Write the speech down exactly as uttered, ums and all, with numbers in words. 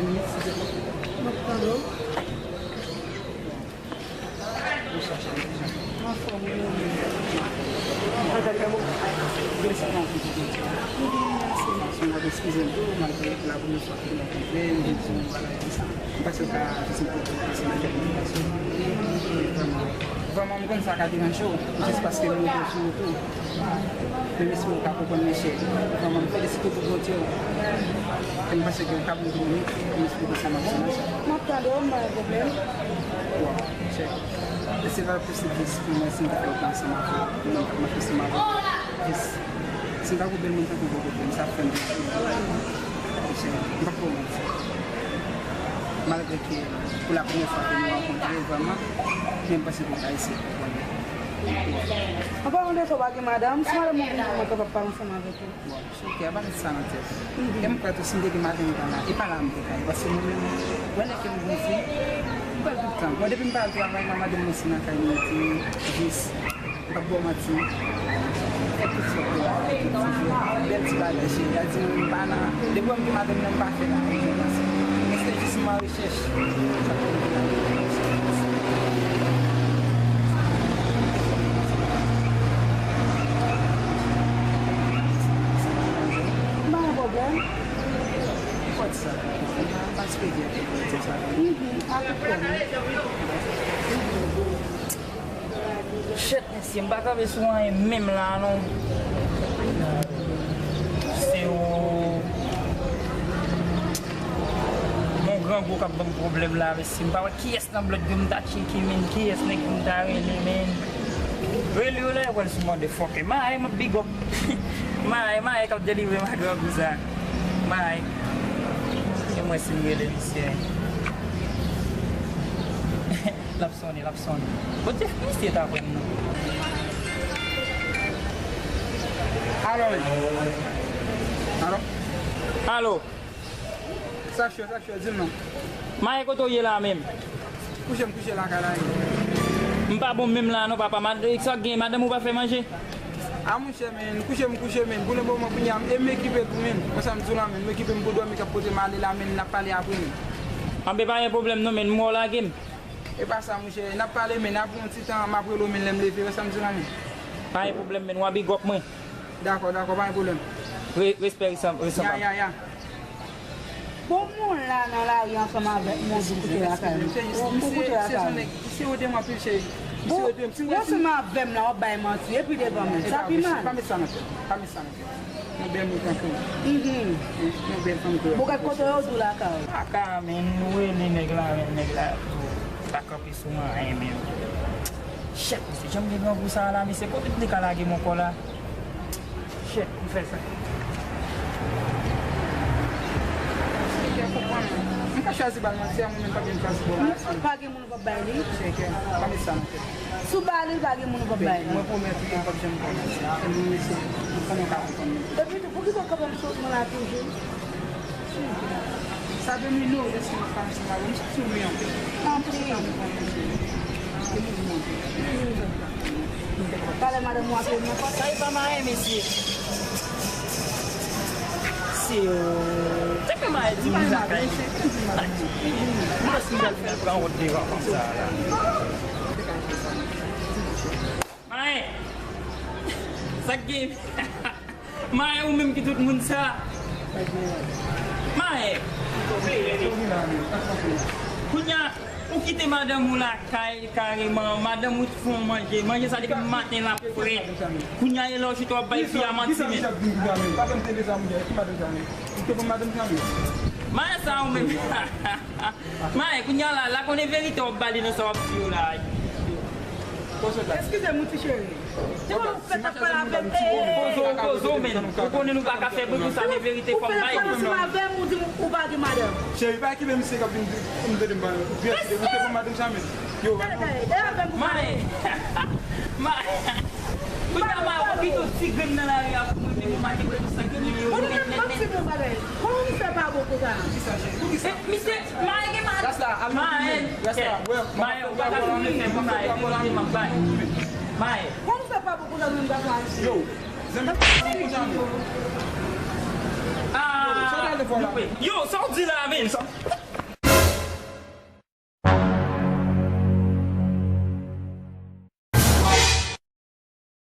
M ap tande w. Anfòm, wi, wi. Mèsi. Mèsi, mèsi. Eskize m tou, malgre la premye fwa ke nou rankontre, m te di yon bagay konsa. M panse w ka jis mete w pase nan kèk moun, paske vrèman, vrèman, m konn sa ka deranje w, jis paske m rete sou ou tou. Men m espere w ka konprann, men cheri. Vrèman, m felisite w pou bonte w. E m panse ke w ka bon dinamik, m espere sa m ap di nan sa. M ap tande w, m pa gen pwoblèm. Waw, cheri. E se pa posib jis pou mwen si m ta fè w ansanm avè w, pou mwen m t ap mache ansanm avè w. Jis, si m ta gen yon bèl moun tankou w bò kote m, sa ap fè m plezi. Cheri, m p ap ba w manti. Malgre ke pou la premyè fwa ke nou rankontre vrèman, men m panse ke w ka eseye konprann mwen. An paran de sa, w pa gen madanm, si madanm ou vin pou mwen kapab pale ansanm avèk ou. Bon, ok, a pa met sa nan tèt. E m kwè tou, si m te gen madanm, m ta la. E pa la m te ka ye, paske mwen menm, wè lè ke m grandi, m pral tout tan. Bon, depi m pa al travay, nan madanm mwen se nan kay mwen rete, jis, m p ap ba w manti. Fè tout sa pou la, fè tout ti jwèt, bèl ti bagay, cheri. A di m pa nan, depi w wè m gen madanm nan, m pa fè la, m panse. Men se jis m an rechèch. M pa gen pwoblèm. Fòt sa. Pa espere fòt sa. Mhm, a tout kè m. Shit, mesye, m pa kanpe sou anyen menm la, non. Se yon, yon grangou k ap ban m pwoblèm la, mesye. M pa wè kiyès nan blòd yo m ta tcheke, men kiyès nèg yo m ta rele, men. Rele yo la, yo pral sou mande fòkè. Maye, m ap big up. Maye, Maye k ap delivre m ak grangou sa. Maye. E mwen si m rele misye. L ap sonnen, l ap sonnen. Kote misye ta pran m nan? Alo, men. Alo? Alo? Sa k cho, sa k cho, di m non. Maye, kote w ye la menm? Kouche, m kouche lakay la, wi. M pa bon menm la non, papa. Mad-, sa k gen, madanm ou pa fè manje? A, monchè, men, kouche, m kouche, men. Pou le moman, kounye a, e m ekipe tou, men. Konsa m di w la, men. M ekipe, m pou dòmi, k ap pote m ale la, men. N ap pale apre, men. Anben, pa gen pwoblèm non, men. M wè w lage m. E pa sa, monchè. N ap pale, men. Apre yon ti tan, m ap rele w, men, lè m leve. Wè sa m di w la, men. Pa gen pwoblèm, men. W a big up mwen. Dakò, dakò, pa gen pwoblèm. Re-, respè, resan-, resanm pa m. Ya, ya, ya. Bon, moun la nan lari ansanm avèk moun pou koute lakay li. Pou, pou koute lakay li. Misye ode m anpil, cheri. Misye ode m. Si w wè ansanm avè m la, w ap bay manti. Epi devan mwen. Sa pi mal. Pa met sa nan tèt. Pa met sa nan tèt. Yon bèl moun tankou w. Mhm. Yon bèl fanm tankou w. Bon, gad kote yo di w lakay ou. Lakay, men, nou rele nèg la, men nèg la pa kanpe sou anyen menm. Shit, mesye, jan m gen grangou sa a la, mesye, kote m te ka lage m ankò la? Shit, m fè sa. M ka chwazi ba l manti a, mwen menm pa vin chwazi ba l manti. Pa gen moun ou p ap bay li? Cheke, pa met sa nan tèt. Si w ba li, pa gen moun ou p ap bay li. Mwen pwomèt ou, mwen p ap janm ba l manti. Se mwen mesye, m konnen w ka konprann mwen. Epi tou, poukisa w kanpe m sot mwen la toujou? Sa vle m inore si m ap pale ansanm avè w. M santi w lwen anpil. Anpil. Talè madanm ou ap ye nan pòt. Sa e pa mayen, mesye. Se, euh, se ke mayen di m lakay. M panse m pral fè pran wòt devan fanm sa a la. Mayen! Sa k gen? Mayen, ou menm ki tout moun sa. Mayen! Kounye a, ou kite madanm ou lakay kareman. Madanm ou t fè w manje. Manje sa depi maten l ap frèt. Kounye a, e lè w chita w ap bay fi a manti, men. Mayen sa ou menm. Mayen, kounye a la, la konnen verite w ap ba li nan sa w ap di yo la. Eskize m, wi, ti cheri. Se pa ou fèt ap pale avè m. Poze w, poze w, men. Ou konnen nou pa ka fè bri konsa, men verite fò m bay li. Ou fè ansanm avè m, ou di m ou pa gen madanm. Cheri, pa kite misye k ap vin di, vin tande m pale. Byen, se ou te pran madanm sa, men. Yo, pa gen. Mayen. Mayen. Kounye a, Mayen, ou kite yon ti grenn nan lari a pou mwen, men ou mache pou sa ki gen yo nèt, nèt, nèt. Kòman m fè pa bon konsa? Misye, Mayen gen mal. Rasta, al nan Mayen. Rasta, wè. Mayen, ou pa ka fin fè pou Mayen, verite m ap bay. Mayen. Kòman m fè pa bon konsa menm gason ayisyen? Yo, zanmi, zanmi, zanmi. Ah. Yo, sa w di la menm?